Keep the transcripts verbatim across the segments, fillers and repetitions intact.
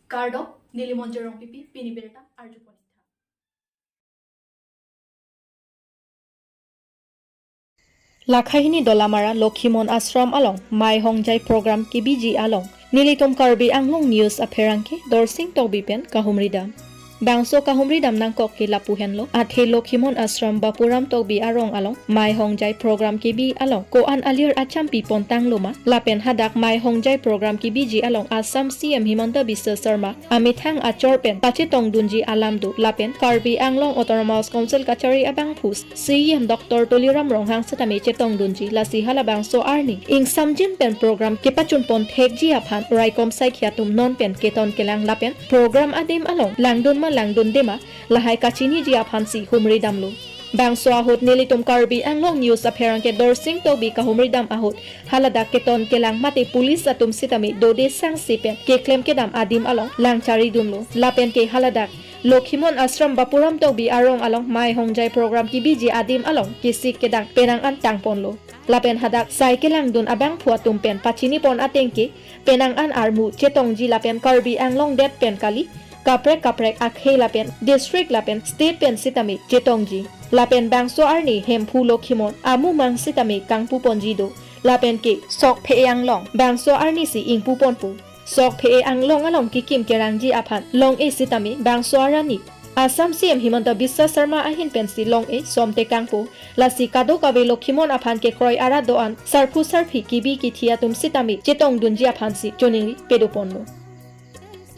Kardom, neli Monjir Rongpipi, pini birta arjupon-ik tha. Lakhahini Dolamara Lokhimon Ashram along Mai Hongjai program kebiji along nelitum Karbi Anglong News apherangke Dorsing Tokbi pen kahumridam. Bangso kahumridam nangkok ke lapu henlo, athe Lokhimon Ashram Bapuram Tokbi arong along Mai Hongjai program kebi along ko-an alir acham pipon tanglo ma, lapen hadak Mai Hongjai program kebiji along Assam C M Himanta Biswa Sarma amethang achor pen pachetongdunji alam do, lapen Karbi Anglong Autonomous Council kachari abangphu C E M Doctor Tuliram Ronghang setame chetongdunji, lasi halabangso arni ingsamjin pen program kepachunpon thekji aphan raikom saikhi atum non pen keton kelang lapen program adim along langdun ma langdunde ma, lahai kachiniji aphansi humridamlo. Bangso ahut nelitum Karbi Anglong News apherangke Dorsing Tokbi kahumridam ahut haladak keton kelang mate police atum sitame dode sangsi pen keklem kedam adim along langcharidunlo. Lapen ke haladak Lokhimon Ashram Bapuram Tokbi arong along Mai Hongjai program kebiji adim along kesik kedang penang an tangponlo. Lapen hadak sai kelangdun abangphu atum pen pachinipon ateng ke penang an armu chetongji lapen Karbi Anglong det pen kali, kaprek kaprek akhei lapen district lapen state pen sitame chetongji. Lapen bangso arni Hemphu Lokhimon amumang sitame kangpuponji do. Lapen ke Sokphe Anglong bangso arnisi ingpuponpo. Sokphe Anglong along kekim kerangji aphan long-e sitame bangso arni Assam C M Himanta Biswa Sarma ahin pensi long-e somte kangpo. Lasi kadokave Lokhimon aphan kekroi arat do-an sarphu sarphi kebi kethi atum sitame chetongdunji aphansi choningri pedoponlo.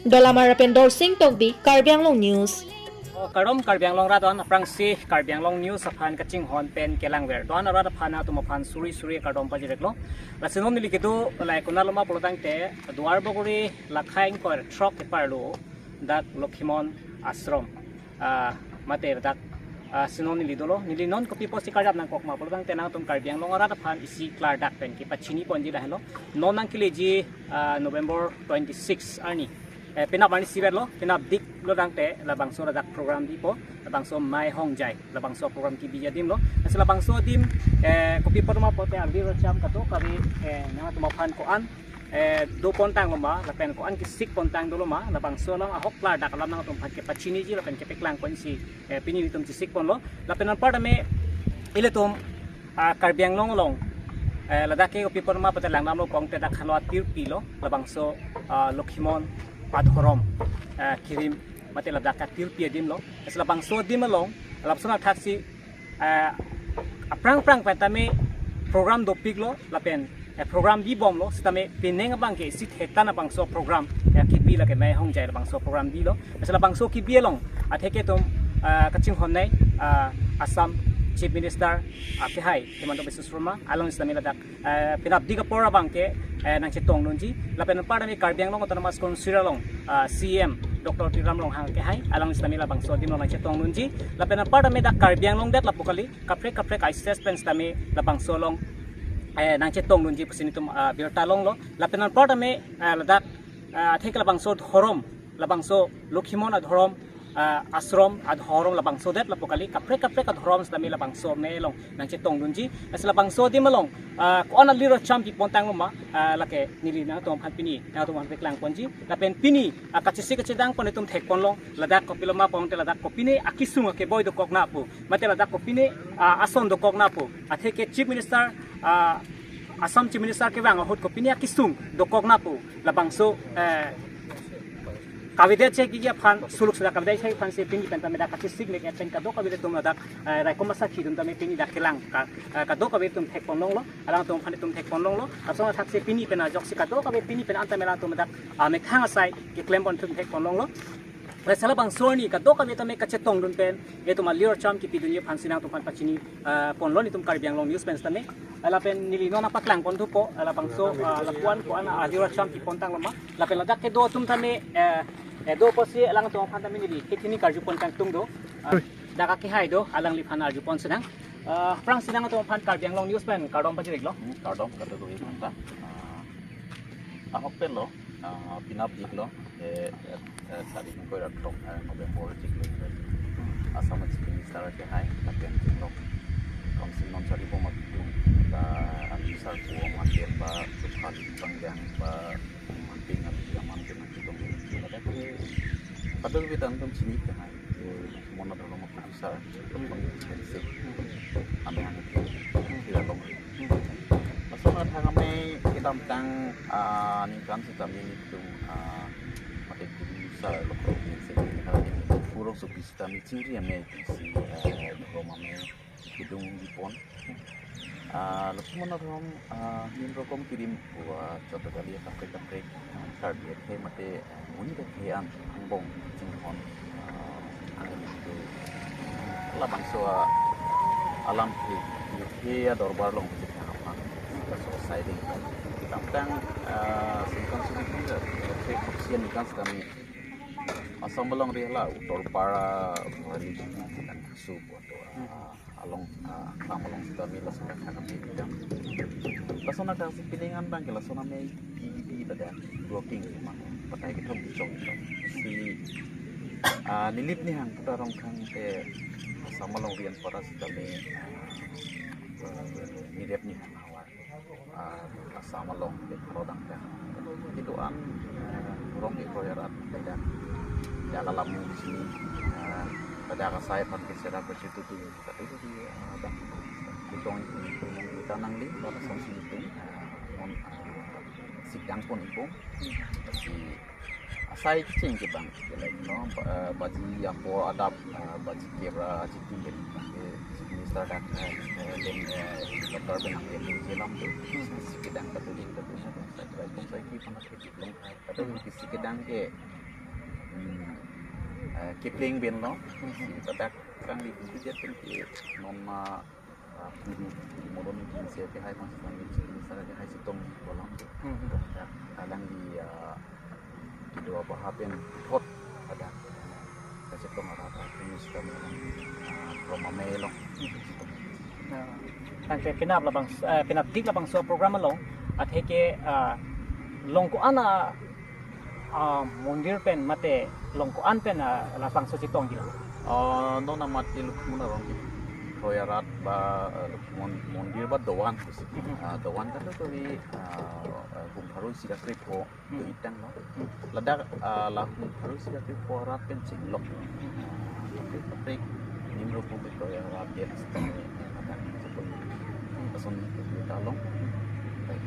Dolamara pen Dorsing Tokbi, Karbi Anglong News. Oh, kardom Karbi Anglong rat do-an, aphrangsi Karbi Anglong News aphan kachinghon pen kelangver do-an arat aphan atum aphan suri suri kardom pajir-iklo. Lasi non neli kedo lahai konatlo ma pulotangte Duarbagori lakhai ingkoi ra throk keparlo dak Lokhimon Ashram, ah, mate dak, ah, si non neli dolo, neli non kopi apotsi karjap nangkok ma pulotangte nangtum Karbi Anglong arat aphan isi klardak pen kepachiniponji lahelo. Non nangkeleji, ah, November twenty-six arni. Eh, penap arni isivet lo, penapdik lo tangte labangso ladak program bipo, labangso Mai Hongjai, labangso program kebiji adim lo. Lasi labangso adim, eh, kopi apot ma pulote alir acham kadokave, eh, nangtum aphan ko-an eh, dopontanglo ma, lapen ko-an kesikpontang dolo ma, labangso along ahok klardak alam nangtum aphan kepachiniji lapen kepaklangponsi, eh, pini ilitum chesikponlo. Lapen anparta me ilitum, ah, Karbi Anglong along, eh, ladak ke kopi apot ma pulote langdamlo kongte dak halo atirpi lo, labangso, ah, Lokhimon adhorom, eh, kirim mate ladak atirpi adim lo. Lasi labangso adim along, lapuson athaksi eh, aphrang aphrang pen tame program dopiklo lapen, eh, program bibomlo sitame pining abang ke isi thetan abangso program, eh, kipi lake Mai Hongjai labangso program bilo. Lasi labangso kibi along atheke itum, eh, kachinghonnei, eh, Assam Chief Minister, eh, kehai Himanta Biswa Sarma along sitame ladak eh, penapdik apor abang ke, eh, nangchetongdunji. Lapen anparta me Karbi Anglong Autonomous Council along, ah, C E M Doctor Tuliram Ronghang kehai along sitame labangso adim along nangchetongdunji. Lapen anparta me dak Karbi Anglong det lapu kali, kaprek kaprek I C S pen sitame labangso along, eh, nangchetongdunji pusi nelitum, ah, birta longlo. Lapen anparta me, eh, ladak, ah, atheke labangso dhorom, labangso Lokhimon adhorom, ah, ashram adhorom labangso det lapu kali, kaprek kaprek adhorom sitame labangso me along nangchetongdunji. Lasi labangso adim along, ah, ko-an alir acham pipontanglo ma, ah, lake neli nangtum aphan pini nangtum aphan paklangponji. Lapen pini, ah, kachesik kachedangpon itum thekponlong, ladak kopilo ma pulotangte ladak kopine akesung akeboi dokok napu, mate ladak kopine, ah, ason dokok napu. Atheke Chief Minister, ah, Assam Chief Minister kevang ahut kopine akesung dokok napu, labangso, eh, kavedet chekji aphan, suluk sida kavedet chekji aphansi pini pen tame dak kachesik mek pen kadokave atum ladak, eh, raikom asakhi atum tame pini dak kelang ka, eh, kadokave atum thekponlonglo, alangtum aphan itum thekponlonglo. Lapuson athaksi pini pen ajoksi kadokave pini pen an tame alangtum dak, ah, methang asai keklempon atum thekponlonglo. Lasi labangso arni kadokave tame kachetongdun pen itum alir acham kipidunji aphansi nangtum aphan pachini, ah, ponlo nelitum Karbi Anglong News pen sitame. Lapen neli non nangpaklangpon thupo, labangso, ah, lapu-an ko-an alir acham pipontanglo ma. Lapen ladak kedo atum tame, eh, eh, do pusi alangtum aphan tame neli kethini karjupon kangtung do. Ah, dak akehai do, alangliphan arjupon sinang. Ah, aphrangsi nangtum aphan Karbi Anglong News pen kardom pajir-iklo. Hmm, kardom kadokave aphanta. Ah, ahok pen lo, ah, penapdik lo, eh, eh, eh, tarik ingkoi ra throk, eh, November chiklo, eh, Assam Chief Minister kehai, lapen Chinglok Council non sari bom atum ta, ah, Sarpo aman pen ba Chopha Lily Pangjang ba Manping atum aman pen nangchetong ke, ladak ke kadokave ta nangtum chini tahai. Mon adhorom aproducer, nangtum bang isi amei hang ke, ke along. Lason athak amei kedamtang, ah, ningkan sitame nelitum, ah, mate producer along ke, si, ah, Purong Sopi sitame chingri amei si, ah, adhorom amei kedung di pon. Ah, lapuson adhorom, ah, nim rokom kirim pu, ah, chot kali kaprek kaprek, ah, Karbi akhei mate, ah, monit akhei an angbong chinghon, ah, angan itu labangso, ah, alam ke, ke adorbar along si kang apa. Laso siding. Kedamtang, ah, singkang suri kira, kaprek kapsian ningkan sitame Assam along ri hala, Uttarpara, Raleigh, dan Kasu buat orang. Along, ah, Assam along sitame laso athak amei bidang. Laso athak si pining an abang ke laso amei ibi ibi pada working cuma pakai kethom kechong kechong. Si, ah, Nilip Nihang puta Rongkhang ke Assam along rian para sitame, ah, Nilip Nihang havar. Ah, Assam along ke kalau dang ya. Itu an, ah, rong ke kroya rat, ya. Ya kalau mau di sini, ah, pada kasai pan ke sera ke situ tu, tapi itu di, ah, dang. Kutong itu, itu kita nangli, pada sang sini tu, ah, non, ah, sidang pon ipung, si asai ching ke bang, ke like, no, ba-, ah, baji apo adap, ah, baji kebra, aji tinggi, ke Chief Minister dak, eh, eh, deng, eh, Doctor Benang ke deng jelam tu, si kedang katuling katuling, sai kedang pun sai ki pernah ke long, tapi si kedang ke, hmm, eh, Kipling ben lo, si padak kang di pintu jet pen ke non ma, ah, puri, modon ni se ke hai mas nang ni sa ke hai sitong kolam tu. Hmm. Ya, alang di, ah, kedua baha pen thot ada. Kasih tong ada apa, ini sudah mulai, ah, from amei along. Nah, tangte pinap labang, eh, pinap dik labangso program along, athe ke, ah, along ko-an a, ah, mondir pen mate along ko-an pen, ah, labangso chetongji la. Ah, non amat ke Lukmon arong ke. Kroya rat ba, eh, Lukmon mondir ba doan pusi. Ah, doan kan tu di, ah, eh, Hum Pharu isi ka krepho. Hmm. Itu itang lo. Hmm. Ladak, ah, la Hum Pharu isi ka krepho arat pen chinglok. Hmm. Ah, kaprek kaprek nim rokom ke kroya rat dia sitame, eh, ladak sepul. Hmm. Lason kita along. Hmm. Baik.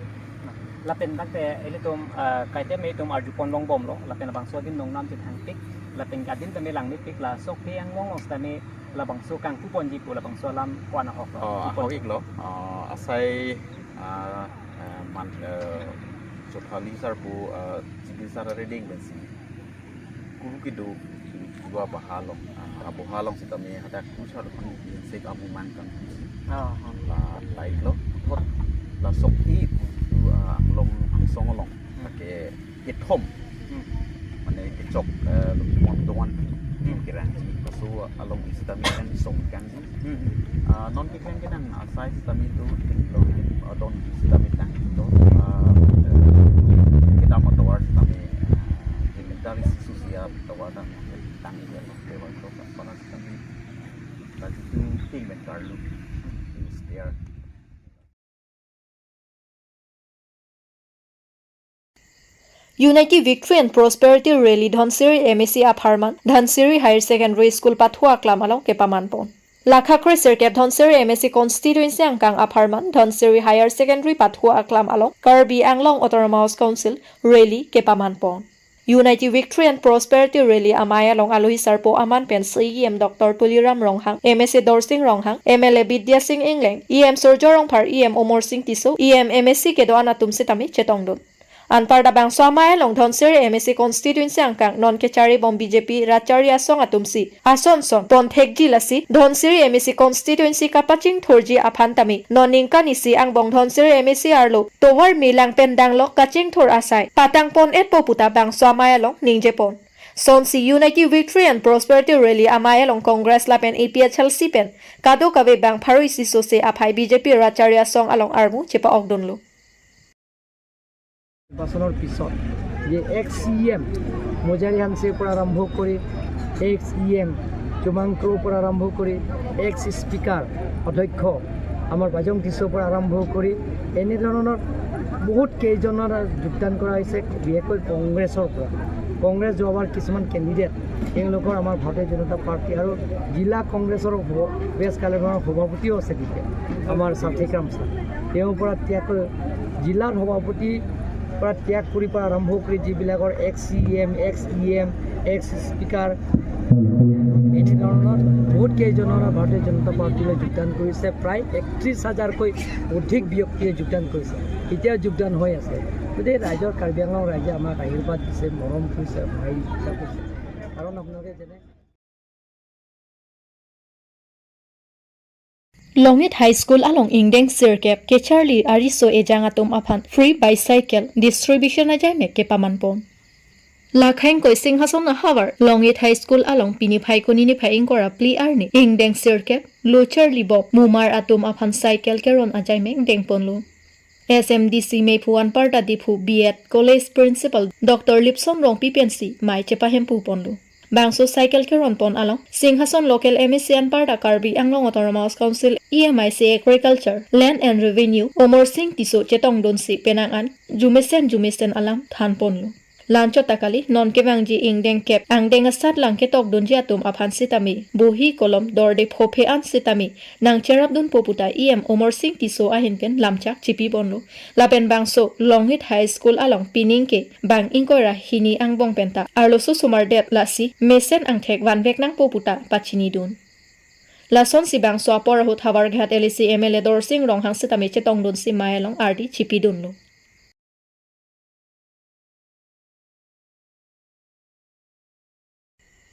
Nah, lapen tangte ilitum, ah, kaite me itum arju pon long bomlo, lapen labangso adim nongnam chethangpik, lapen adim tame langmepik, la sok pe anglong along sitame labangso kangpu ponji pu labangso alam ko-an ahok lo. Oh, ahok iklo. Oh, asai, ah, ah, man, eh, Chopha Lily sir pu, ah, Chief Minister Reding pensi. Kuru kedo, kedua baha along, ah, aboha along sitame hadak kusar kung sek amu mangkang. Oh, oh. La, la iklo, thot, la sok i, ah, along angsong along. Hmm. Pakai kethom. Hmm. Mane kechok, eh, Lukmon doan. Hmm. Kerangji. Laso along isi tame kan song kan. Hmm. Ah, non keklem kenan asai sitame tu tinglo, ah, don sitame tang to, ah, eh, kita motor sitame, ah, elementary susia tovar tang, tang itu, tovar to, para sitame. Lagi tu ting ben karlu, is there. Unity Victory and Prosperity Rally Dhansiri M A C apharman Dhansiri Higher Secondary School pathu aklam along kepaman pon. Lakha kre sirkep Dhansiri M A C constituency angkang apharman Dhansiri Higher Secondary pathu aklam along Karbi Anglong Autonomous Council rally kepaman pon. Unity Victory and Prosperity Rally amei along alohi sarpo aman pen C E M Doctor Tuliram Ronghang, M A C Dorsing Ronghang, M L A Bidya Sing Engleng, E M Surjya Rongphar, E M Amar Sing Tisso, E M M A C kedo-an atum sitame chetongdun. Anparta bangso amei along Dhansiri M A C constituency angkang non kechari bom B J P rat chari asong atum si ason son pon thekji lasi Dhansiri M A C constituency kapachingthurji aphan tame non ningkan isi angbong Dhansiri M A C arlo tovar me lang pen danglok kachingthur asai patang pon etpo puta bangso amei along ningje pon. Sonsi Unity Victory and Prosperity Rally amei along Congress lapen A P H L C pen kadokave bang pharo isi sose aphai B J P rat chari asong along armu chepa-okdunlo. নিৰ্বাচনৰ পিছত যে x E M মজাৰী হাংছেৰ পৰা আৰম্ভ কৰি x E M জুমাংক্ৰ'ৰ পৰা আৰম্ভ কৰি এক্স স্পীকাৰ অধ্যক্ষ আমাৰ বাইজং তিছ'ৰ পৰা আৰম্ভ কৰি এনেধৰণৰ বহুত কেইজনৰ যোগদান কৰা হৈছে, বিশেষকৈ কংগ্ৰেছৰ পৰা। কংগ্ৰেছ যোৱাবাৰ কিছুমান কেণ্ডিডেট তেওঁলোকৰ আমাৰ ভাৰতীয় জনতা পাৰ্টি আৰু জিলা কংগ্ৰেছৰ সভ-, ৱেষ্ট কালেকশ্যনৰ সভাপতিও আছে তেতিয়া আমাৰ সাৰ্থিক ৰাম ছাৰ। তেওঁৰ পৰা ত্যাগ কৰি জিলাৰ সভাপতি পৰা ত্যাগ কৰি পৰা আৰম্ভ কৰি যিবিলাকৰ ex C M, ex E M, ex speaker, এনেধৰণৰ বহুত কেইজনৰ ভাৰতীয় জনতা পাৰ্টিলৈ যোগদান কৰিছে। প্ৰায় একত্ৰিশ হাজাৰকৈ অধিক ব্যক্তিয়ে যোগদান কৰিছে, এতিয়াও যোগদান হৈ আছে। গতিকে ৰাইজৰ, কাৰ্বি আংলং ৰাইজে আমাক আশীৰ্বাদ দিছে, মৰম কৰিছে, সহায় কৰিছে। কাৰণ আপোনালোকে যেনে Longit High School along ingdeng sirkep kecharli ariso ejang atum aphan free bicycle distribution ajaimek kepaman pon. Lakhang koi Singhason ahavar Longit High School along pini Phaikuni niphai ingkoi ra phli arni ingdeng sirkep lo charlibop mumar atum aphan cycle keron ajaimek dengponlo. S M D C meiphu anparta Diphu B Ed College Principal Doctor Lipson Rongpi pensi mei chepahempu ponlo. Bangso cycle keron pon along Singhason local M A C anparta Karbi Anglong Autonomous Council E M I C Agriculture, Land and Revenue Omor Sing Tisso chetongdunsi penang an jumesen jumesen alam thanponlo. Lanchot ta kali, non kevangji ingdeng kep angdeng asatlang ketokdunji atum aphan sitame bohi kolom dorde phophe an sitame nangcherapdunpo puta E M Omor Sing Tisso ahin pen lamchak chipiponlo. Lapen bangso Longit High School along pining ke bang ingkoi ra hini angbong penta arloso osomar det, lasi mesen angthek vanvek nangpo puta pachinidun. Lasonsi bangso apor ahut Howraghat L A C M L A Dorsing Ronghang sitame chetongdunsi mei along ardi chipidunlo.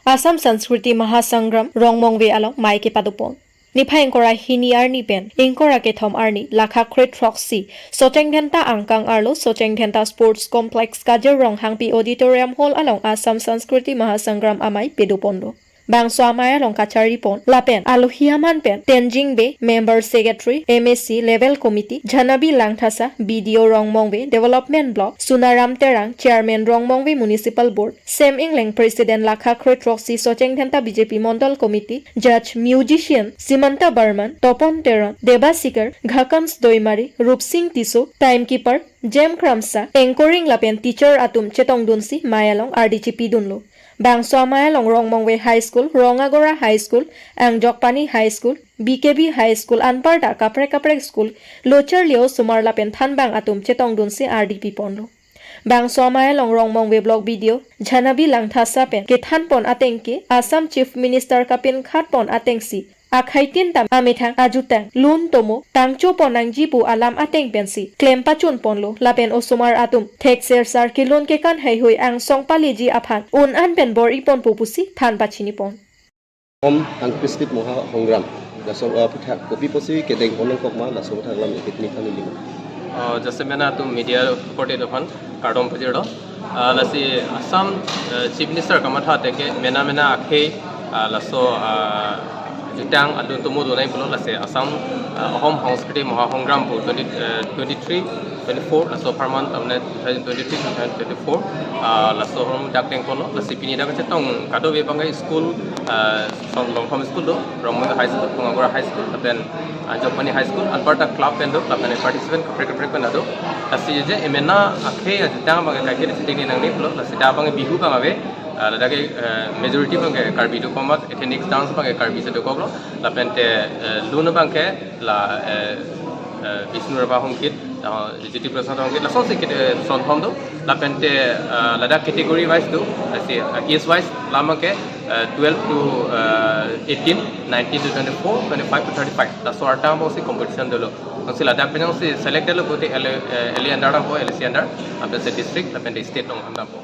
Assam Sanskriti Mahasangram Rongmongve along mei kepadopon. Niphai ingkoi ra hini arni pen ingkoi ra kethom arni lakha kre throksi Socheng Dhenta angkang arlo Socheng Dhenta Sports Complex Kajir Ronghangpi Auditorium Hall along Assam Sanskriti Mahasangram amei pedoponlo. Bangso amei along kacharlipon lapen alohi aman pen Tenzing Bey, Member Secretary, M A C Level Committee, Jhanabi Langthasa, B D O Rongmongve Development Block, Sunaram Terang, Chairman Rongmongve Municipal Board, Sem Engleng, President lakha kre throksi Socheng Dhenta B J P Mondol Committee, Judge Musician Simanta Barman, Topon Teron, Deba Sikar, Ghakams Doimari, Rupsing Tisso, Timekeeper Jem Kramsa, Anchoring lapen teacher atum chetongdunsi mei along ardi chipidunlo. Bangso amei along Rongmongve High School, Rongagora High School, Angjokpani High School, B K B High School anparta kaprek kaprek school lo charli osomar lapen thanbang atum chetongdunsi ardi piponlo. Bangso amei along Rongmongve Block B D O Jhanabi Langthasa pen kethanpon ateng ke Assam Chief Minister kapinkhatpon atengsi akhei tin ta amethang ajutang, lun tomo tangchopon nangji pu alam ateng pensi klem pachunponlo lapen osomar atum thekser sar kelun kekan heihui angsong paleji aphan un an pen bor-iponpo pusi than pachinipon. Om Sanskriti Mahasangram. Laso, ah, aphuthak kopi pusi kedengpon nangkok ma, laso aphuthak lam ikit ni kami lima. Ah, jasemena atum media korte aphan kardom pajirlo. Ah, lasi Assam, ah, Chief Minister kamatha ateng ke mena mena akhei, ah, laso, ah, jutang alun tomo donai pulo, lasi Assam, ah, Ahom Sanskriti Mahasangram pu twenty, ah, twenty-three, twenty-four, laso apharman, tamne two thousand twenty-three, two thousand twenty-four, ah, laso ahormu dak dengponlo, lasi pini dak chetong kadokave abangke school, ah, Song Longthom School do, Rongmongve High School, Rongagora High School, lapen, ah, Angjokpani High School, anparta club pen do, lapen participant kaprek kaprek pen do. Lasi je emena akhei ajutang abangke kaike sitting ni nangne pulo, lasi dak abangke Bihu abang ave, ah, ladak ke, ah, majority abangke Karbi do komat, ethnic dance abangke Karbi si dokoklo, lapen te, ah, lun abangke la, eh, eh, Bishnu Rabha Hongkit, ah, Jyoti Prasad Hongkit, lasonsi ke, eh, Sonthom do, lapen te, ah, ladak category wise do, lasi, ah, age wise lam abangke, eh, twelve to, eh, eighteen, nineteen to twenty-four, twenty-five to thirty-five. Laso arta abangsi competition dolo. Ansi ladak pen jongsi select detlo pulote L A, eh, L A under dampo, L A C under, lapen si district, lapen te state along dampo.